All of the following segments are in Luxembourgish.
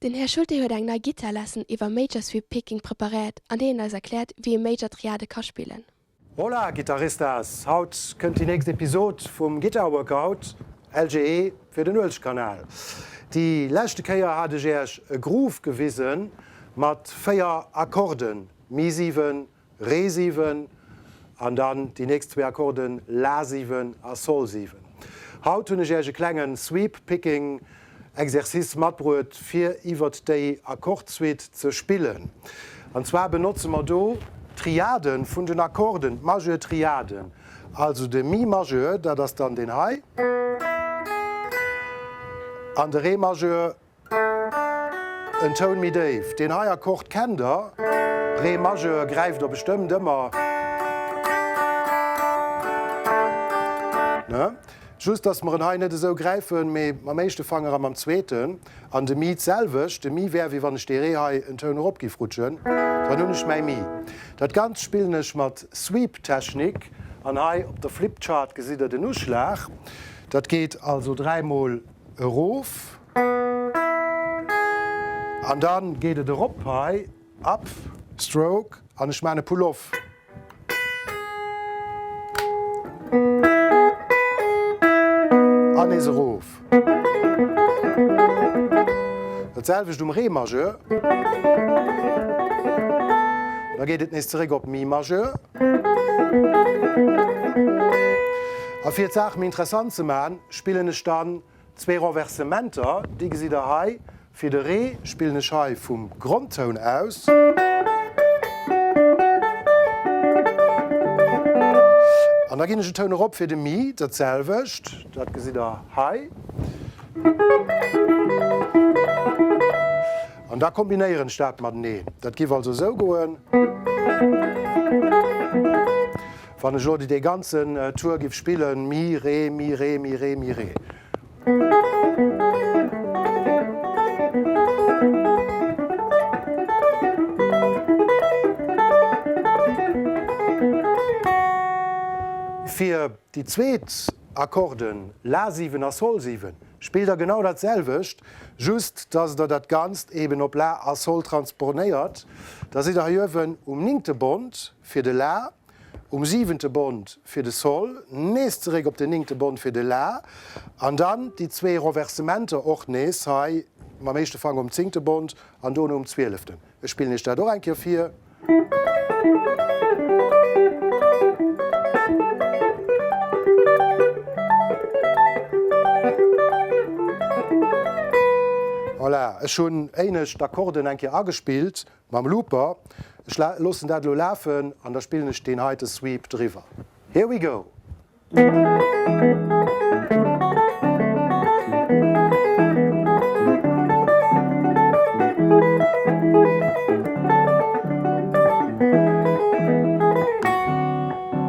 Den Här Schulte huet eng nei Gittar-Lesson iwwer Major Sweep Picking preparéiert an deenen eis erkläert wéi ee Major Triade ka spillen. Hola Guitaristas! Haut kënnt déi nächst Episod vum Guitar Workout, LGE fir den Uelzechtkanal. Déi leschte Kéier hat ech Äerch e Groove gewisen mat 4 Akkorden, Mi 7, Re 7 an dann déi nächst zwee Akkorden La 7 a Sol 7. Haut hunn ech Äerch e klengen Sweep Picking Exercice matbruet fir iwwert déi Akkordsuite ze spillen. An zwar benotze mer do d'Triaden vun den Akkorden, d'Majeur Triaden, also de Mi Majeur, dat ass dann deen hei, an de Re Majeur, En Toun méi déif. Deen hei Akkord kennt der, Ré Majeur gräift der bestëmmt ëmmer, ne? Just dass mer en hei net esou gräifen, mee mam éischte Fanger a mam zweeten. An de Mi d'selwecht. De Mi wär wéi wann ech dee Ré hei en Toun erop giff rutschen. Dann hunn ech mäi Mi. Dat Ganzt spillen ech mat Sweep-Technik. An hei op der Flipchart gesitt der den Uschlag. Dat geet also dräimol erof. An dann geet et erop hei, up, stroke, an ech maan e Pull off. An nees erof. Dat selwecht um Ré Majeur. Da geet et nees zeréck op Mi Majeur. A fir d'Saach méi interessant ze maan, spillen ech dann Zwee Renversementer, déi gesitt der hei. Fir de Ré spillen ech hei vum Grondtoun aus. An da ginn ech en Toun erop fir de Mi, dat selwecht, dat gesitt der hei. An da kombinéieren ech dat mateneen. Dat giff also esou goen. Wann ech elo dee ganzen Tour giff spillen, Mi, Ré, Mi, Ré, Mi, Ré, Mi, Ré. Fir déi zweet Akkorden, La 7 a Sol 7, spillt der genau dat selwecht, just dass der dat Ganzt eben op La a Sol transponéiert. Da sidd der hei uewen um néngte Bond fir de La, um siwente Bond fir de Sol, nees zeréck op den néngte Bond fir de La an dann déi zwee Renversementer och nees hei mam éischte Fanger um zéngte Bond an dono um zwieleften. Ech spillen iech dat och eng Kéier vir. Voilà, ech hunn éinescht d'Akkorden eng Kéier agespillt Mam Looper. Ech loossen dat elo lafen an da spillen ech deen heite Sweep driwwer. Here we go!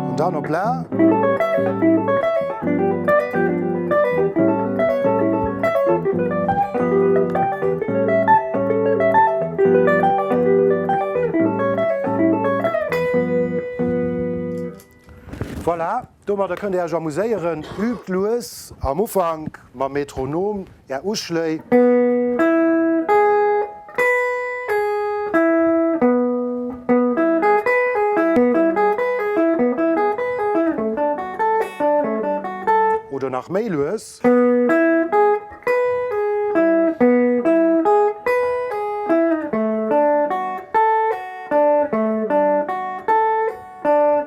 An dann op La. Voilà, domadder kënnt Dir Iech amuséieren. Übt lues am Ufank mam Metronom Är Uschléi. Oder nach méi lues.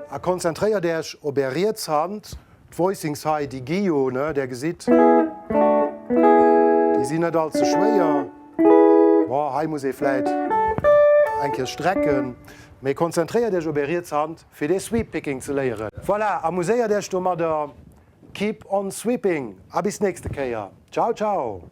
A konzentréiert Äech op Är riets Hand. D'Voicings hei, déi gi jo, ne, där gesitt, déi sinn net all ze schwéier. Bon, hei muss ee vläit eng Kéier strecken, mee konzentréiert Iech op Är riets Hand, fir dee Sweep Picking ze léieren. Voilà, amuséiert Iech domadder, keep on sweeping a bis nächste Kéier. Ciao, ciao!